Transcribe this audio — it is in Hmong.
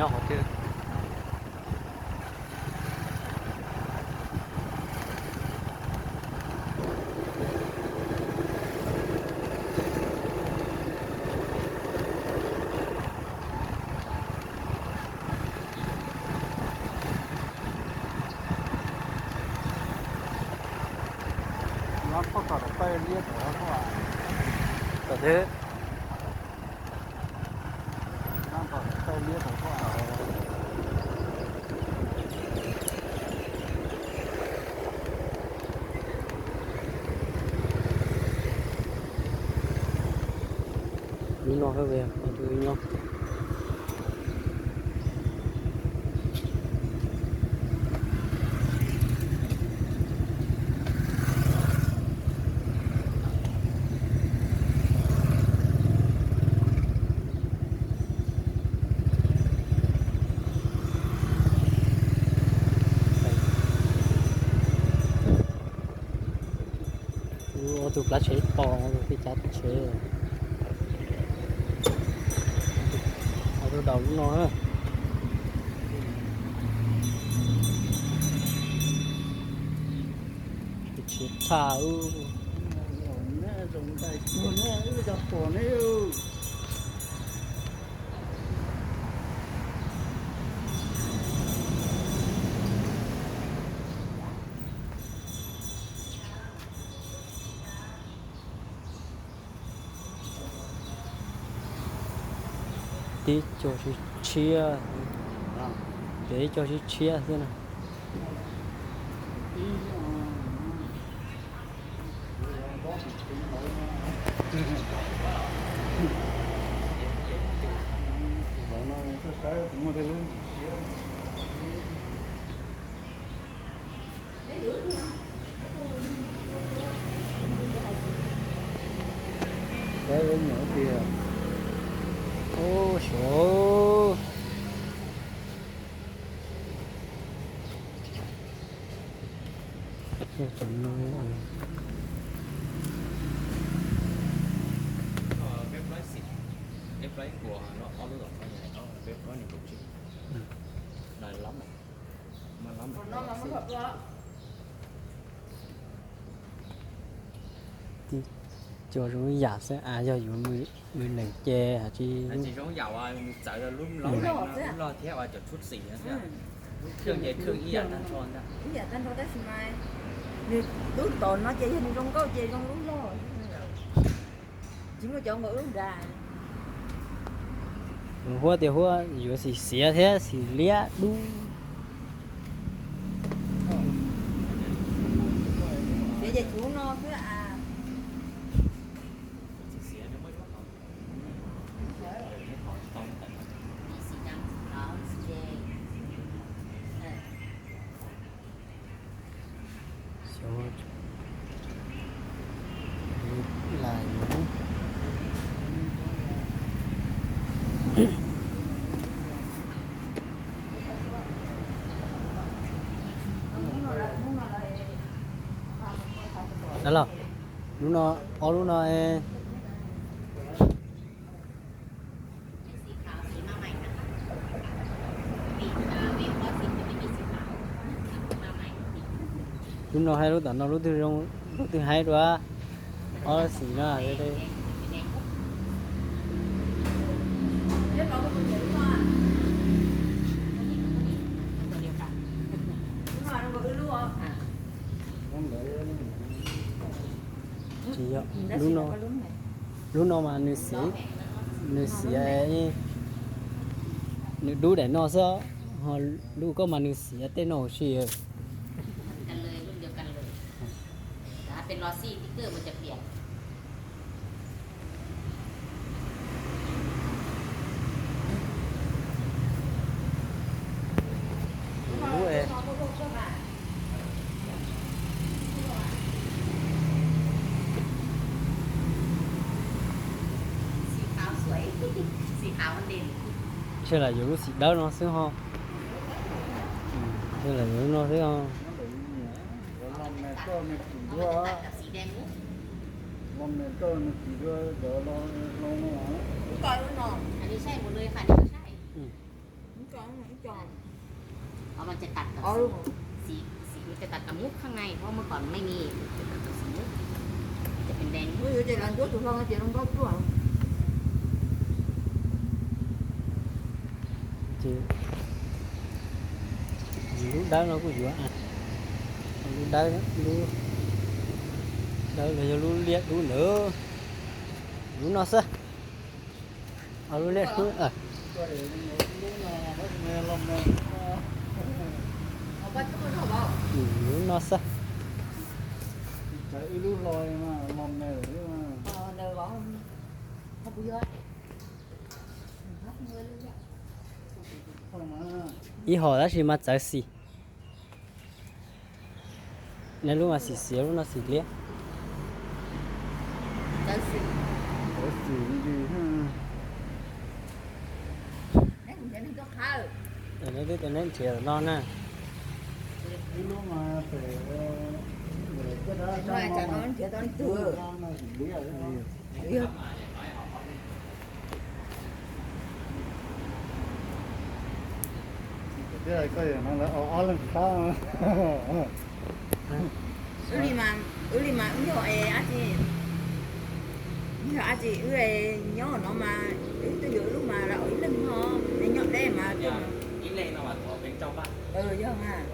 Hauv thiab. Tom thiab. Lub no thiab, nyob. Ob tug plab tsheb to, tej cab tsheb. Ob tug daus lub no. Tsheb tshaj ub. Tib co sib tshiab, tib co sib tshiab xwb na. Ub, suav. Tib co zoo ib yam xwb as, yog yuav mus neem ces has tsis zoo yam uas nws txawv lub loj thiab uas cov tshub xim thiab. Lub kheej ces kheej ib yam tag nrho ntag. Ib yam tag nrho tab sis mas nws lub tom no ces yog nws zoo nkauj ces zoo lub loj. Tsis muaj cov nkaus lub nrad. Huab tias huab yuav xim xiav thiab xim liab dub. Xiav ces tsuv no xwb as. Dab laug, lub no, ob lub no. Lub no hais lub tom no lub twg zoo, lub twg haib dua. Ob xim no. Tsis yog, lub no, lub no mas nws xiav, nws xiav, nws dub daim no xwb, ho lub koj mas nws xiav tej no huv si. Tseg lam yuav lub xim dawb no xwb ho. Tseg lam yuav lub no xwb ho. Ov,มันจะตัดกับสี สี สี มันจะตัดกับมุกข้างใน เพราะเมื่อก่อนมันไม่มี จะตัดกับสีมุก มันจะเป็นแดง เฮ้ย เดี๋ยวหลังยกถูกลองเดี๋ยวลองก็ตัว Ces lub dawb no kuj yuav, lub dawb, lub dawb los yog lub liab dub ntawd, lub no xwb. Lub liab dub. Lub no xwb. Ib hom tab sis mas txawv xim. Neb lub mas xim xiav, lub no xim liab. Neb twb tias neb nrhiav no na. Koj yog no lawv ob leeg qab. Wb li mas, wb li mas wb yog es dab tsi, yog dab tsi wb nyob no mas wb twb yuav wb lub mas lawv ib leeg no, nyob deb mas. Yog mas.